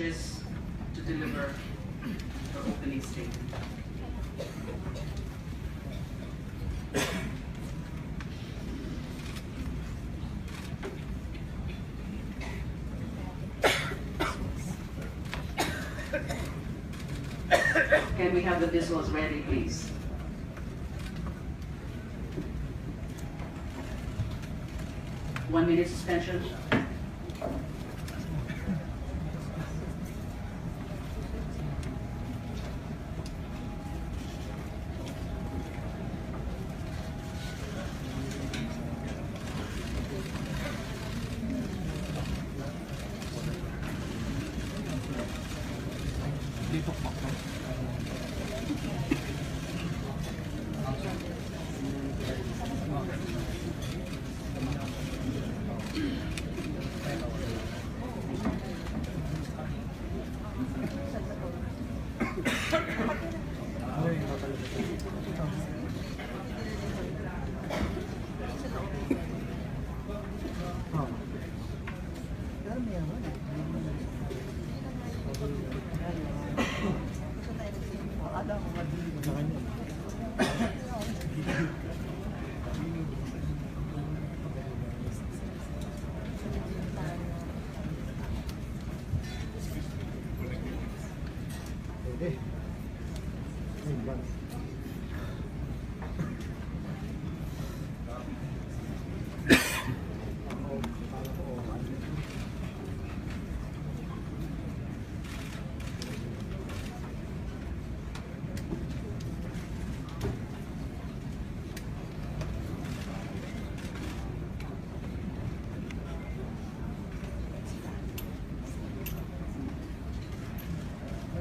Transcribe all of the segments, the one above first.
wishes to deliver her opening statement. Can we have the visuals ready, please? 1 minute suspension. Pwede. Ay, bang. Ako, akala ko, oh, ano.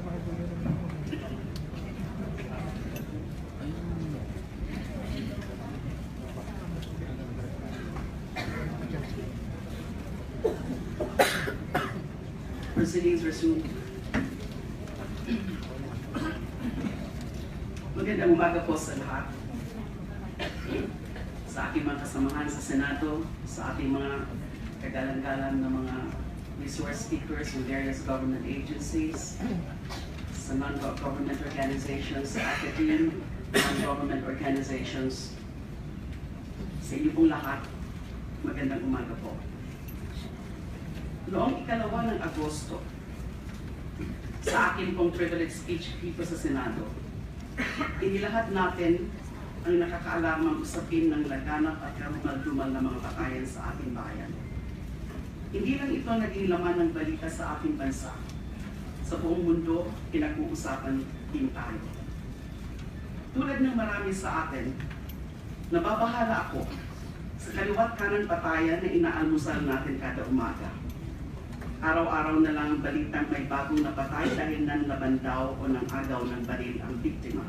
Ay, makikuha naman ako. Proceedings resumed. Magandang umaga po sa lahat. Sa aking mga kasamahan sa Senado, sa ating mga kagalang-galang na mga resource speakers from various government agencies, sa non-government organizations, sa academe, non-government organizations, sa inyo pong lahat, magandang umaga po. Noong 2 ng Agosto, sa akin pong privilege speech dito sa Senado, inilahat natin ang nakakaalarmang usapin ng laganap at karumal-dumal na mga patayan sa ating bayan. Hindi lang ito naging laman ng balita sa ating bansa. Sa buong mundo, pinag-uusapan din tayo. Tulad ng marami sa atin, nababahala ako sa kaliwa't kanan patayan na inaalmusal natin kada umaga. Araw-araw na lang ang balitang may bagong napatay dahil nanlaban daw o nang-agaw ng baril ang biktima.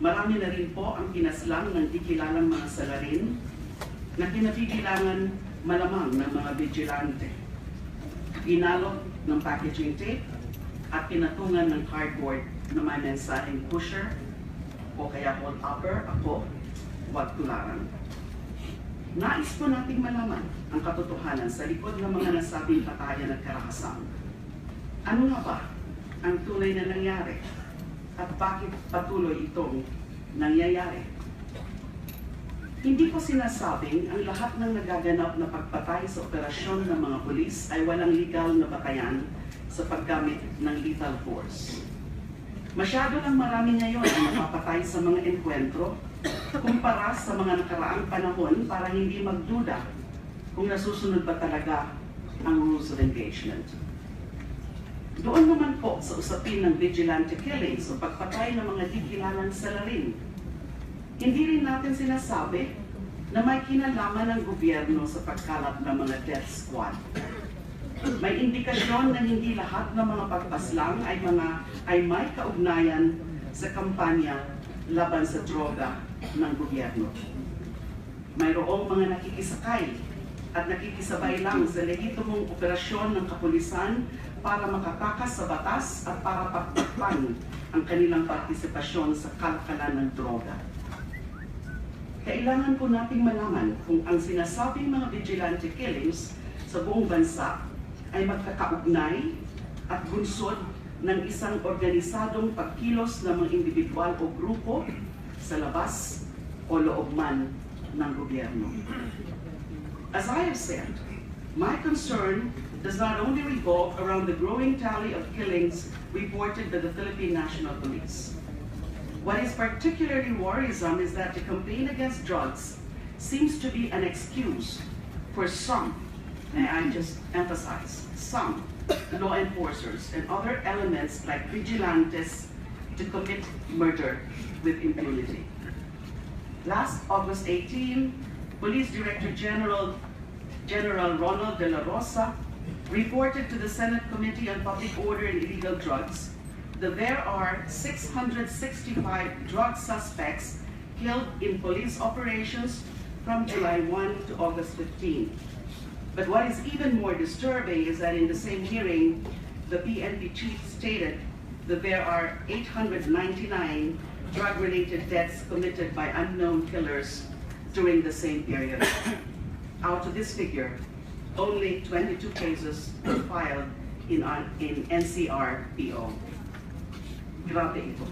Marami na rin po ang pinaslang ng di kilalang mga salarin na kinabibilangan malamang ng mga vigilante. Binalot ng packaging tape at pinatungan ng cardboard na may mensaheng "Pusher o kaya hold upper ako, huwag tularan." Nais po nating malaman ang katotohanan sa likod ng mga nasabing patayan at karahasan. Ano nga ba ang tunay na nangyari? At bakit patuloy itong nangyayari? Hindi ko sinasabing ang lahat ng nagaganap na pagpatay sa operasyon ng mga pulis ay walang legal na batayan sa paggamit ng lethal force. Masyado lang marami ngayon ang napapatay sa mga engkwentro kumpara sa mga nakaraang panahon para hindi magduda kung nasusunod ba talaga ang rules of engagement. Doon naman po sa usapin ng vigilante killings o pagpatay ng mga di kilalang salarin, hindi rin natin sinasabi na may kinalaman ng gobyerno sa pagkalat ng mga death squad. May indikasyon na hindi lahat ng mga pagpaslang ay may kaugnayan sa kampanya laban sa droga ng gobyerno. Mayroong mga nakikisakay at nakikisabay lang sa lehitimong operasyon ng kapulisan para makatakas sa batas at para pagtakpan ang kanilang partisipasyon sa kalakalan ng droga. Kailangan po nating malaman kung ang sinasabing mga vigilante killings sa buong bansa ay magkakaugnay at bunsod ng isang organisadong pagkilos ng mga individual o grupo sa labas o loob man ng gobyerno. As I have said, my concern does not only revolve around the growing tally of killings reported by the Philippine National Police. What is particularly worrisome is that the campaign against drugs seems to be an excuse for some, and I just emphasize, some law enforcers and other elements like vigilantes to commit murder with impunity. Last August 18, Police Director General Ronald De La Rosa reported to the Senate Committee on Public Order and Illegal Drugs that there are 665 drug suspects killed in police operations from July 1 to August 15. But what is even more disturbing is that in the same hearing, the PNP chief stated that there are 899 drug-related deaths committed by unknown killers during the same period. Out of this figure, only 22 cases were filed in NCRPO. Grabe ito.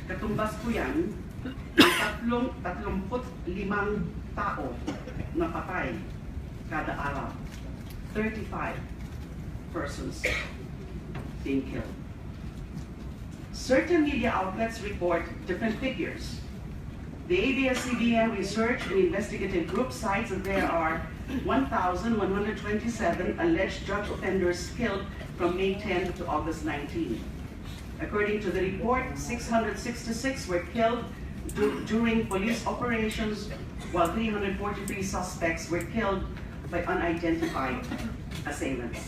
Katumbas po yan ng 35 tao na patay kada araw. 35 persons being killed. Certain media outlets report different figures. The ABS-CBN Research and Investigative Group cites that there are 1,127 alleged drug offenders killed from May 10 to August 19. According to the report, 666 were killed during police operations, while 343 suspects were killed by unidentified assailants.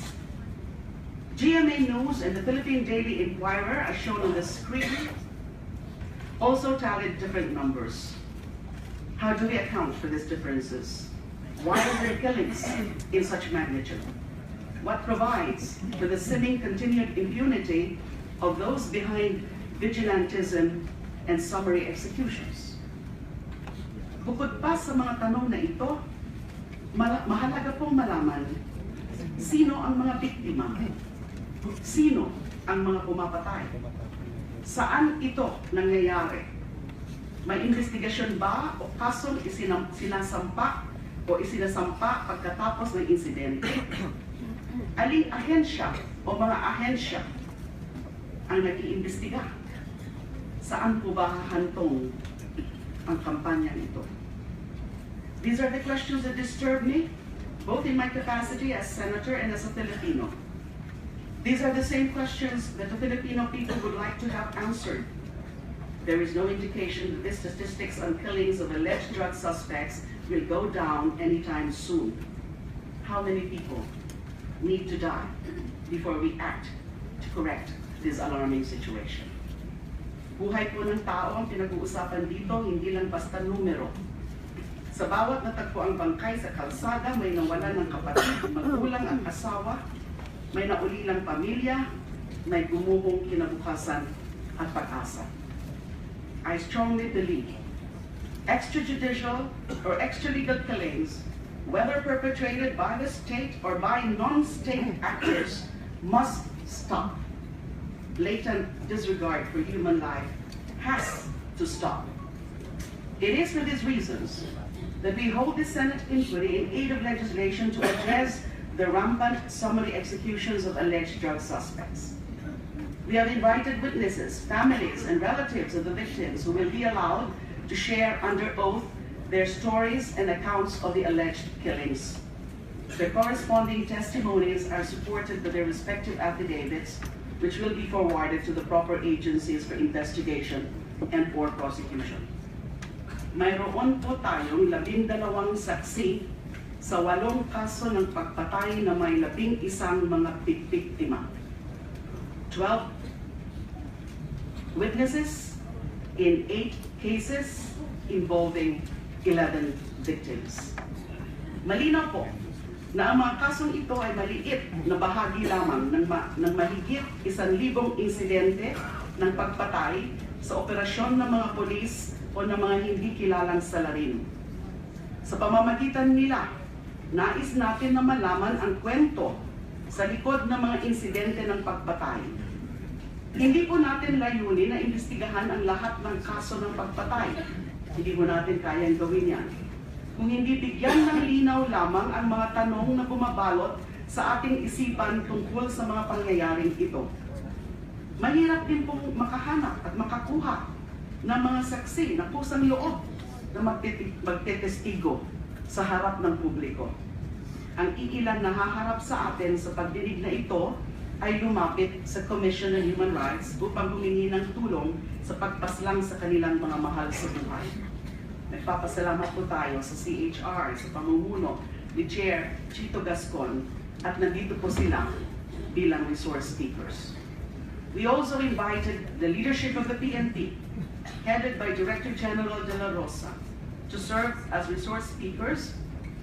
GMA News and the Philippine Daily Inquirer, as shown on the screen, also tallied different numbers. How do we account for these differences? Why are there killings in such magnitude? What provides for the seeming continued impunity of those behind vigilantism and summary executions? Bukod pa sa mga tanong na ito, mahalaga pong malaman sino ang mga biktima, sino ang mga pumapatay, saan ito nangyayari, may investigasyon ba o kasong sinasampa o isinasampa pagkatapos ng insidente? Aling ahensya o mga ahensya ang nag-iimbestiga? Saan po ba hahantong ang kampanya nito? These are the questions that disturb me, both in my capacity as senator and as a Filipino. These are the same questions that the Filipino people would like to have answered. There is no indication that the statistics on killings of alleged drug suspects will go down anytime soon. How many people need to die before we act to correct this alarming situation? Buhay po ng tao ang pinag-uusapan dito, hindi lang basta numero. Sa bawat natagpuang bangkay sa kalsada, may nawalan ng kapatid, magulang at asawa, may naulilang pamilya, may gumuhong kinabukasan at pag-asa. I strongly believe extrajudicial or extralegal killings, whether perpetrated by the state or by non-state actors, must stop. Blatant disregard for human life has to stop. It is for these reasons that we hold the Senate inquiry in aid of legislation to address the rampant summary executions of alleged drug suspects. We have invited witnesses, families, and relatives of the victims who will be allowed to share under oath their stories and accounts of the alleged killings. Their corresponding testimonies are supported by their respective affidavits, which will be forwarded to the proper agencies for investigation and or prosecution. Mayroon po tayong 12 saksi sa walong kaso ng pagpatay na may 11 mga biktima. 12 witnesses in 8 cases involving 11 victims. Malinaw po na ang mga kasong ito ay maliit na bahagi lamang ng mahigit 1,000 insidente ng pagpatay sa operasyon ng mga pulis o ng mga hindi kilalang salarin. Sa pamamagitan nila, nais natin na malaman ang kwento sa Sa likod ng mga insidente ng pagpatay. Hindi po natin layunin na imbestigahan ang lahat ng kaso ng pagpatay. Hindi po natin kayang gawin yan. Kung hindi bigyan ng linaw lamang ang mga tanong na bumabalot sa ating isipan tungkol sa mga pangyayaring ito. Mahirap din pong makahanap at makakuha ng mga saksi na kusang loob na magtetestigo sa harap ng publiko. Ang iilan na haharap sa atin sa pagdinig na ito ay lumapit sa Commission on Human Rights upang humingi ng tulong sa pagpaslang sa kanilang mga mahal sa buhay. Nagpapasalamat po tayo sa CHR sa pamumuno ni Chair Chito Gascon at nandito po sila bilang resource speakers. We also invited the leadership of the PNP, headed by Director General De La Rosa, to serve as resource speakers,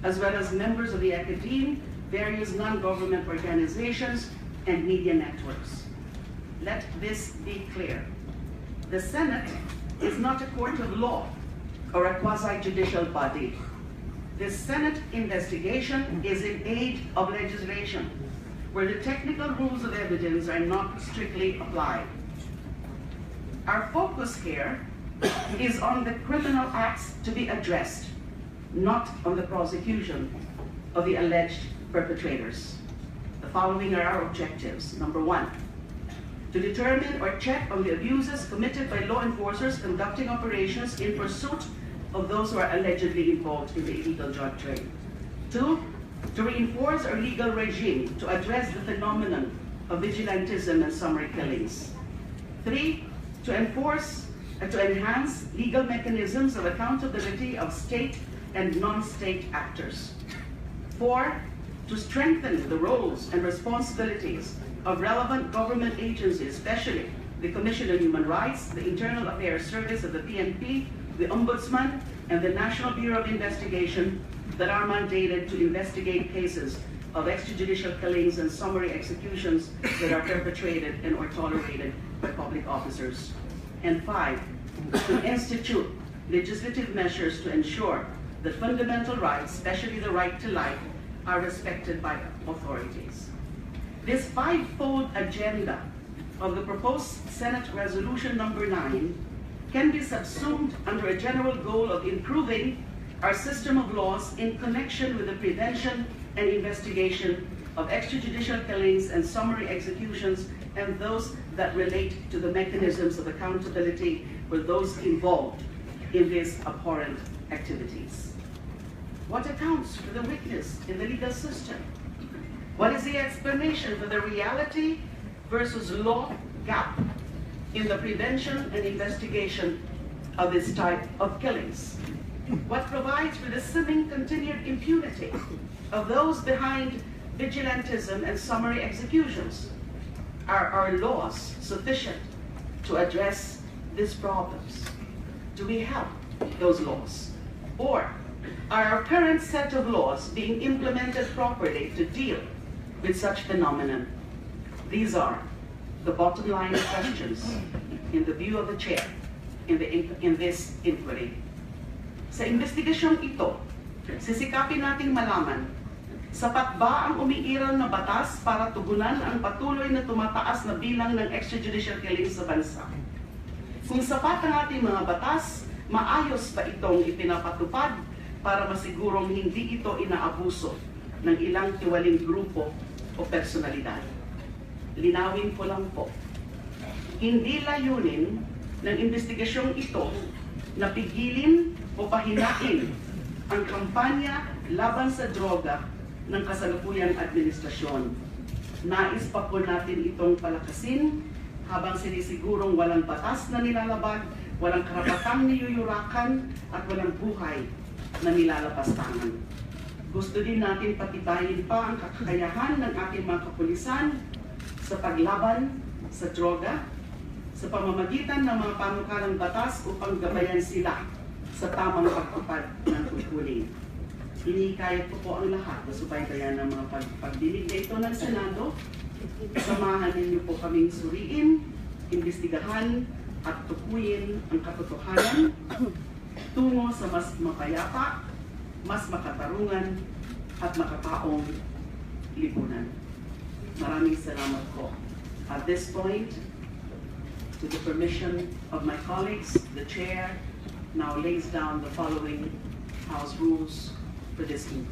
as well as members of the academe, various non-government organizations, and media networks. Let this be clear. The Senate is not a court of law or a quasi-judicial body. The Senate investigation is in aid of legislation, where the technical rules of evidence are not strictly applied. Our focus here is on the criminal acts to be addressed, not on the prosecution of the alleged perpetrators. The following are our objectives. Number one, to determine or check on the abuses committed by law enforcers conducting operations in pursuit of those who are allegedly involved in the illegal drug trade. Two, to reinforce our legal regime to address the phenomenon of vigilantism and summary killings. Three, to enforce and to enhance legal mechanisms of accountability of state and non-state actors. Four, to strengthen the roles and responsibilities of relevant government agencies, especially the Commission on Human Rights, the Internal Affairs Service of the PNP, the Ombudsman, and the National Bureau of Investigation that are mandated to investigate cases of extrajudicial killings and summary executions that are perpetrated and or tolerated by public officers. And five, to institute legislative measures to ensure that fundamental rights, especially the right to life, are respected by authorities. This five-fold agenda of the proposed Senate Resolution Number 9 can be subsumed under a general goal of improving our system of laws in connection with the prevention and investigation of extrajudicial killings and summary executions and those that relate to the mechanisms of accountability for those involved in these abhorrent activities. What accounts for the weakness in the legal system? What is the explanation for the reality versus law gap in the prevention and investigation of this type of killings? What provides for the seeming continued impunity of those behind vigilantism and summary executions? Are our laws sufficient to address these problems? Do we have those laws? Or are our current set of laws being implemented properly to deal with such phenomenon? These are the bottom line questions in the view of the chair in this inquiry. Sa investigasyong ito, sisikapin nating malaman, sapat ba ang umiiral na batas para tugunan ang patuloy na tumataas na bilang ng extrajudicial killings sa bansa? Kung sapat ang ating mga batas, maayos ba itong ipinapatupad para masigurong hindi ito inaabuso ng ilang tiwaling grupo o personalidad? Linawin ko lang po, hindi layunin ng investigasyong ito na pigilin o pahinain ang kampanya laban sa droga ng kasalukuyang administrasyon. Nais pa po natin itong palakasin habang sinisigurong walang batas na nilalabag, walang karapatang niyuyurakan, at walang buhay na nilalapastangan. Gusto din natin patibayin pa ang kakayahan ng ating mga kapulisan sa paglaban sa droga sa pamamagitan ng mga panukalang batas upang gabayan sila sa tamang pagtupad ng tungkulin. Hinihikayat ko po ang lahat na subaybayan ang mga pagdinig na ito ng Senado. Samahan ninyo po kaming suriin, imbestigahan, at tukuyin ang katotohanan tungo sa mas mapayapa, mas makatarungan, at makataong lipunan. Maraming salamat po. At this point, with the permission of my colleagues, the chair now lays down the following House rules for this inquiry.